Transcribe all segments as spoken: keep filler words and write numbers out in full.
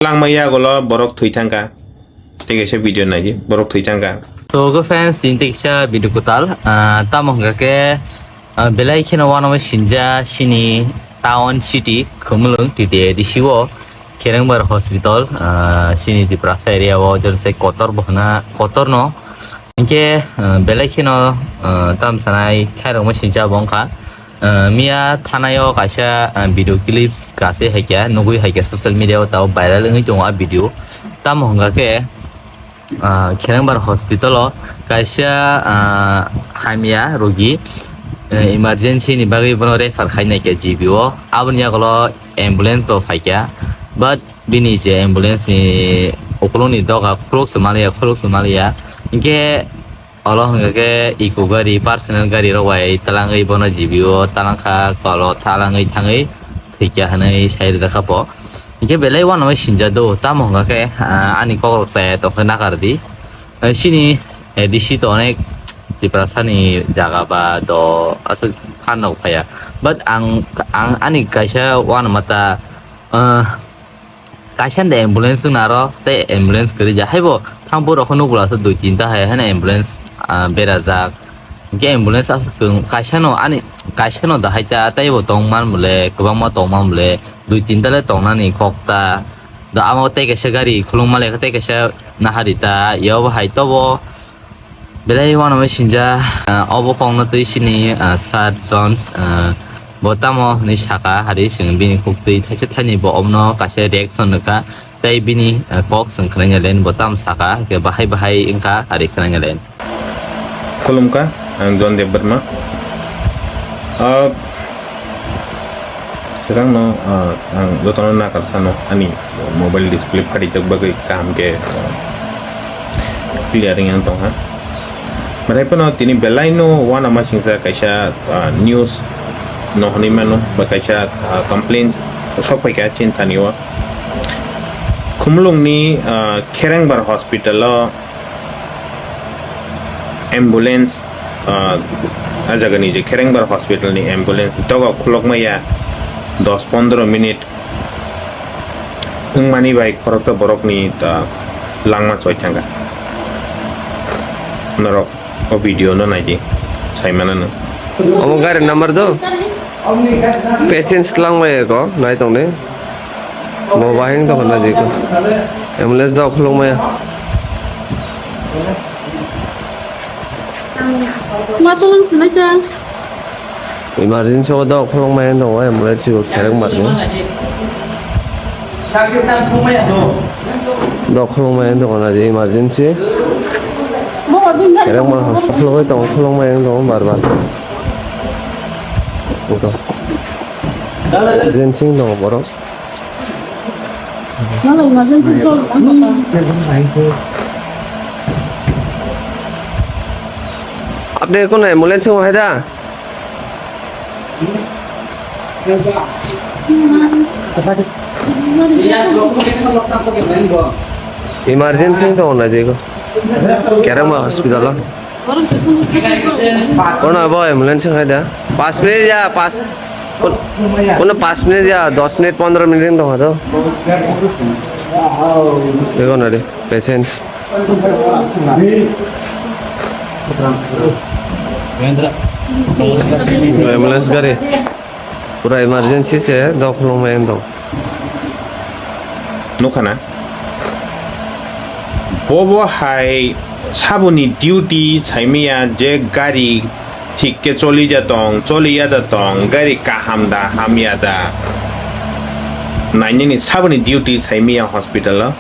Langma yagulo borok thwi thangkha. Tei kaisa video naidi, borok thwi thangkha. So, go fans, tini tei kaisa video kwtal. Ah, tamo hwnkha khe, ah, belai kheno uanama sinja sini town city, Khumulwng, T T A D C o, Kherengbar Hospital, ah, sini Tiprasa area o, jora se kotor bo hwna, kotor no. Hinkhe, ah, belai kheno, ah, tam sanai khairokma sinja bo wngkha. Ah, miya thanai o kaisa, ah, video clips kasui haikha, nugui haikha social media o tao viral wngwi tongo a video. Tamo hwnkha khe, ah, Kherengbar hospital o kaisa, ah, hamya rogi, eh, emergency ni bagwi bono refer khai naikha G B o. Aboni yagulo ambulance bo phaikha, but bini je ambulance ni ukulukni doga khuluk se maliya, khuluk se maliya. Hinkhe olo hwnkha khe eco gari, personal gari rok bai talangwi bono G B o talangkha, kolo talangwi thangwi thwikha hwnwi sai rwjakha bo. Hinkhe belai uanama sinjak do, tamo hwnkha khe, ah, ani kokrok chaya tongkhe nakar di. Eh, sini, eh, D C to onek Tiprasa ni jaga ba do aswk phan rok phaiya. But ang, ang ani kaisa uanama ta, ah, kaisa de ambulance wngna aro tei ambulance kwrwi ja. Haibo thang borok khe nukla se dui tinta hai haino ambulance, ah, berajak. Hinkhe ambulance aswk kwng-, kaisa no ani, kaisa no da hai ta tei bo tong man bole, kwbangma tong man bole, dui tinta le tongnani kok ta. Da amo tei kaisa gari khulung male tei kaisa nahari ta, yobo hai tobo. Belai uanama sinja, ah, obo kokno twi sini, ah, Sir Jones, ah, bo tamo hinwi saka, hari chwng bini khuktwi thaisa thaini bo omono kaisa reaction rwkha, tei bini, ah, kok chwng khwnaina len bo tamo saka, hwnkhe bahai bahai wngkha, hari khwnaina len. Khulumkha, ang John Debbarma. Ah, Swkangno, ah, ang jotono nakar sano ani mobile display pharijak bagwi kaham khe, ah, clear wngya tongkha. Belai phano tini belaino uanama singsa kaisa, ah, news no hwnwi mano ba kaisa, ah, complaint sok phaikha chini thani o. Khumulwngni, ah, Kherengbar hospital o ambulance, ah, a jagani je Kherengbar hospital ni ambulance doga khulokma ya dos pondro minute wngmani bai khoroksa borokni, ah, langma choi thangkha. Norok o video no naidi, sai manano. Omo gari number do? Patients langmaya ko, nai tongdi. Bo bahing tongkha na jiko. Ambulance dok khulukmaya. Ma tulang sinai ta. Emergency o dok khulukmaya tongo, ambulance chiko kherek marni. Dok khulukmaya tongo na je emergency. Kherek mar hospital o tongo, khulukmaya tongo bar bar. Ito. Jensing dong borok. Update kono ambulance o hai da? Emergency dong na jiko. Kerama hospital o. Kono abo ambulance hai da? Pas minute ya, pas. Kono pas minute ya, dos minute, pondro minute tong hato. Ego na de, patience. Ambulance gari. Pura emergency se, dok khulumai tong. Nukha na? Bobo hai saboni duty saimaya je gari thik khe choli ja tong, choli ya da tong, gari kaham da, hamya da. Nainani saboni duty saimaya hospital o.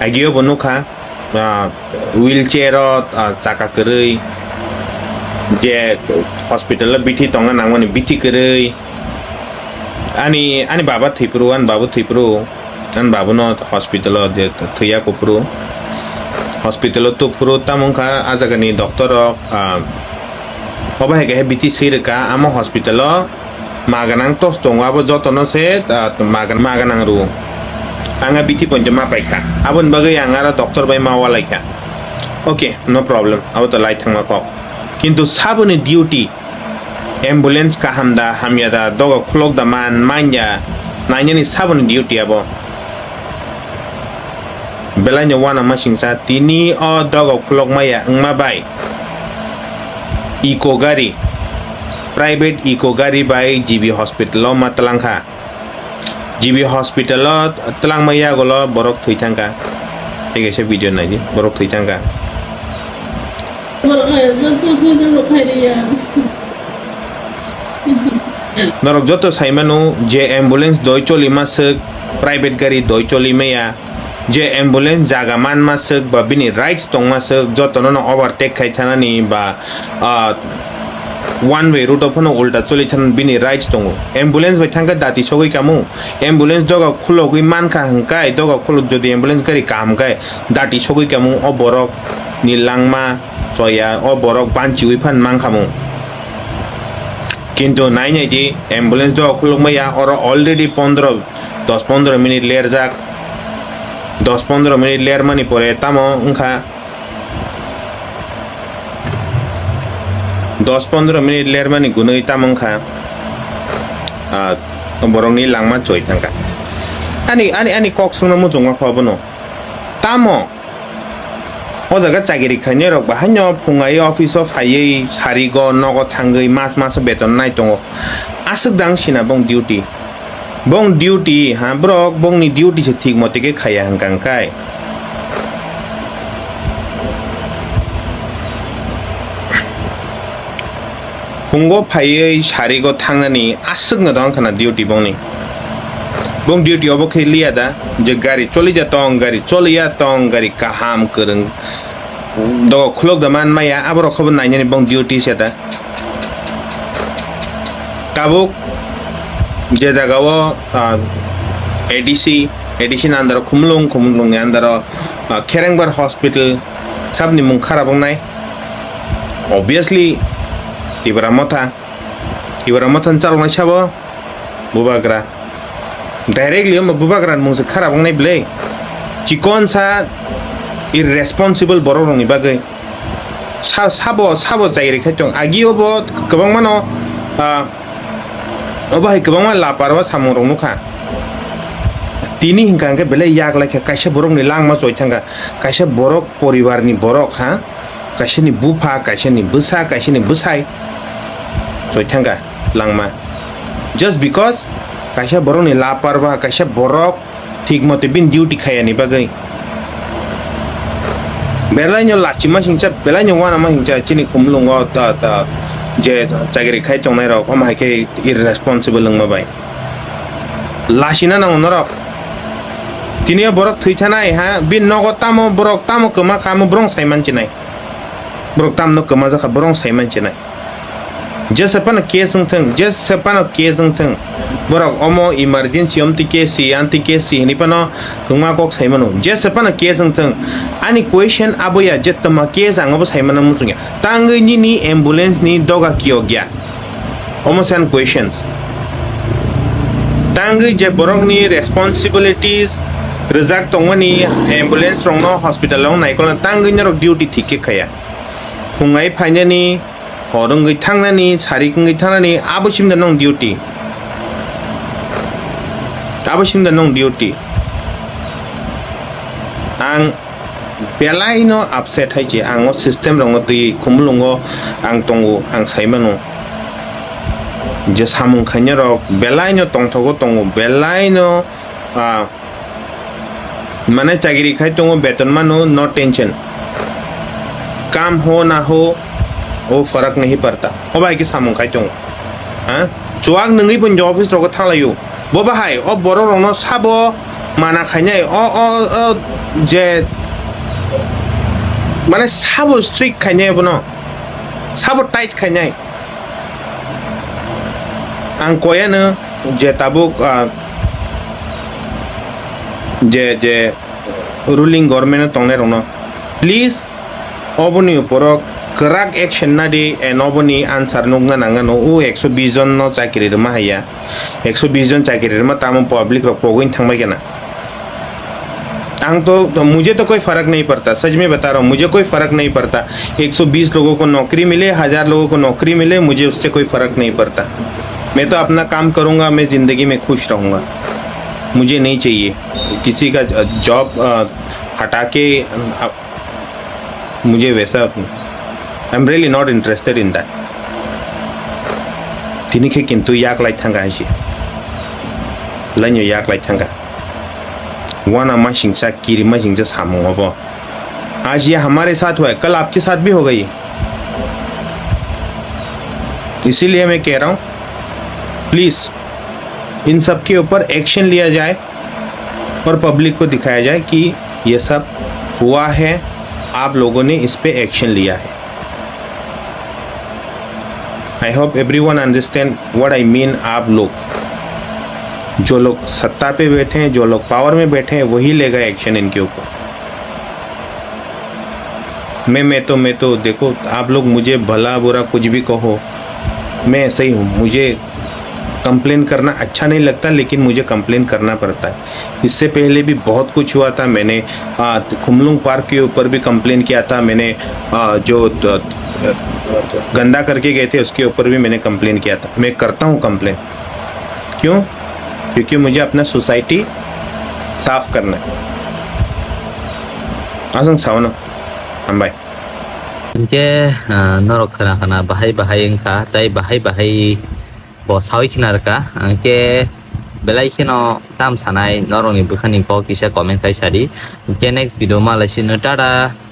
Agio bo nukha, ah, wheelchair o, ah, chaka kwrwi, je hospital o bithi tongna nangmani bithi kwrwi. Ani, ani baba thwipru, ani babu thwipru, ani babuno hospital o je thwiya kuphuru. Hospital o tuphuru, tamo wngkha a jagani doctor rok, ah, obo hai khe bithi swi rwkha, amo hospital o ma gwnang tos tongo, abo jotono se, ah, ma gwnang, ma gwnang rwo. Ang a bithi poito ma paikha, aboni bagwi ang aro doctor bai ma ualaikha. Okay, no problem, abo to lai thangma kok. Kintu saboni duty, ambulance kaham da, hamya da, doga khulok da man, man ya, nainani saboni duty abo. Belai no uanama singsa tini o doga khulok maya wngma bai eco gari, private eco gari bai G B hospital o ma twlang kha. G B hospital o twlangma yagulo borok thwi thangkha. Tei kaisa video naidi, borok thwi thangkha. Borok hai jab post mortem rok khai riya. Norok joto saimano je ambulance doi choli ma swk, private gari doi choli maya. Je ambulance jaga manma swk ba bini rights tongma swk, jotono no overtake khai thanani ba, ah, one way route o phano ulta choli thanani bini rights tongo. Ambulance bai thangkhe dati sogwi kamung, ambulance doga khulogwi mankha hwnkhe, doga khulok jodi ambulance gari kaham khe dati sogwi kamung, o borok ni langma choya, o borok banchiwi phan mankhamung. Kintu nai nai di, ambulance doga khulok maya, oro already pondro dos pondro minute lerjak. Dos pondro minute lermani pore tamo wngkha, dos pondro minute lermani gunui tamo wngkha, ah, borokni langma choi thangkha. Ani, ani, ani kok swngno muchungma kho abono. Tamo? O jaga chakiri khainai rok bahaino phungai office o phaiwi sarigo nogo thangwi mas maso beton nai tongo. Aswk dang sina bong duty. Bong duty ha borok bongni duty se thik mote khe khaiya hwnkha hwnkhe. Phungo phaiwi sarigo thangnani aswkno dong khana duty bongni. Bong duty obo khe liya da, je gari choli ja tong, gari choli ya tong, gari kaham kwrwng dogo khulok da man maya, aborok khobo nainani bong duty se da. Tabuk je jaga o, ah, A D C, A D C ni under o Khumulwng, Khumulwng ni under o, ah, Kherengbar Hospital, sabni mung kharap wngnai. Obviously, Tipra Motha, Tipra Motha ni chaloknai sabo Bubagra. Directly omo Bubagra ni mung se kharap wngnai bwle. Chikon sa irresponsible borok rokni bagwi. Sa-, sabo, sabo chai rikha chwng. Agi obo kwbangmano, ah, obo hai kwbangma lapar o samung rok nukha. Tini hinkha hwnkhe belai yak lai kha, kaisa borokni langma choi thangkha, kaisa borok poribar ni borok ha. Kaisani bupha, kaisani bwsa, kaisani bwsai choi thangkha langma. Just because kaisa borokni lapar ba kaisa borok thik mote bini duty khayani bagwi. Belaino lachima hingcha, belaino wanama hingcha chini Khumulwngo ta, ta, je chakiri khai tongnai rok, omo hai khe irresponsible wngma bai. Lachina nango norok. Tini o borok thwi thanai ha, bini nogo tamo borok tamo kwma kha, omo borok sai manchinai. Borok tamno kwma jakha, borok sai manchinai. Jesa phano case wng thung, jesa phano case wng thung. Borok omo emergency, omtwi case si, amtwi case si hinwi phano kwma kok sai mano. Jesa phano case wng thung. Ani question abo ya je tama case ang obo sai mano muchung ya. Tangwi nini ambulance ni doga kiyok ya. Omo se ani questions. Tangwi je borokni responsibilities rwjak tongmani ambulance rokno hospital o naikolna tangwi norok duty thik khe khaya. Phungai phainani, hor wngwi thangnani, sarik wngwi thangnani, abo simda nong duty. Abo simda nong duty. Ang belai no upset hai se, ang o system rok no twi Khumulwngo ang tongo, ang sai mano je samung khaina rok belai no tongthogo tongo, belai no, ah, mane chakiri khai tongo, beton mano, no tension, kam ho na ho, o farak nahi parta, o bai ke samung khai tongo, ha, chuak nungwi bo office rogo thanglaio. Bo bahai o borok rokno sabo mana khainai, o, o, o je mane sabo strict khainai bono, sabo tight khainai. Ang koyano je tabuk, ah, je, je ruling government o tongnai rokno, please, oboni uporo kwrak action nadi, and oboni answer nukna nangano, o ekso bis jon no chakiri rwma haiya, ekso bis jon chakiri rwma tamo public rok pogwini thangbai kena. Ang to, mujhe to koi farak nahi padta, sach mein bata raha hu, mujhe koi farak nahi padta, ekso bis logo ko naukri mile, hajar logo ko naukri mile, mujhe usse koi farak nahi padta. Main to apna kaam karunga, main zindagi mein khush rahunga, mujhe nahi chahiye kisi ka, uh, job, uh, hata ke, uh, mujhe waisa, I'm really not interested in that. Tini khe kintu yak lai thangka hai si. Lainyo yak lai thangka. Wana ma singsa, kiri ma singsa samung obo. आज ये हमारे साथ हुआ है, कल आपके साथ भी होगा ये। इसीलिए मैं कह रहा हूँ, प्लीज इन सब के ऊपर एक्शन लिया जाए और पब्लिक को दिखाया जाए कि ये सब हुआ है, आप लोगों ने इस पे एक्शन लिया है। I hope everyone understand what I mean। आप लोग, जो लोग सत्ता पे बैठे हैं, जो लोग पावर में बैठे हैं, वही लेगा एक्शन इनके ऊपर। मैं मैं तो मैं तो देखो, आप लोग मुझे भला बुरा कुछ भी कहो, मैं ऐसा ही हूँ। मुझे कंप्लेन करना अच्छा नहीं लगता, लेकिन मुझे कंप्लेन करना पड़ता है। इससे पहले भी बहुत कुछ हुआ था। मैंने, आ, खुमलुंग पार्क के ऊपर भी कंप्लेन किया था। मैंने, आ, जो द-, गंदा करके गए थे, उसके ऊपर भी मैंने कंप्लेन किया था। मैं करता हूँ कंप्लेन। क्यों? क्योंकि मुझे अपना सोसाइटी साफ करना है। Aswng sao no, hambai. Hingke, ah, norok khna khna bahai bahai wngkha, tai bahai bahai bo sawi khna rwkha. Hingke belai kheno tam sanai norokni bwkhani kok kisa comment khai sadi. Hingke next video ma lai sino, tata.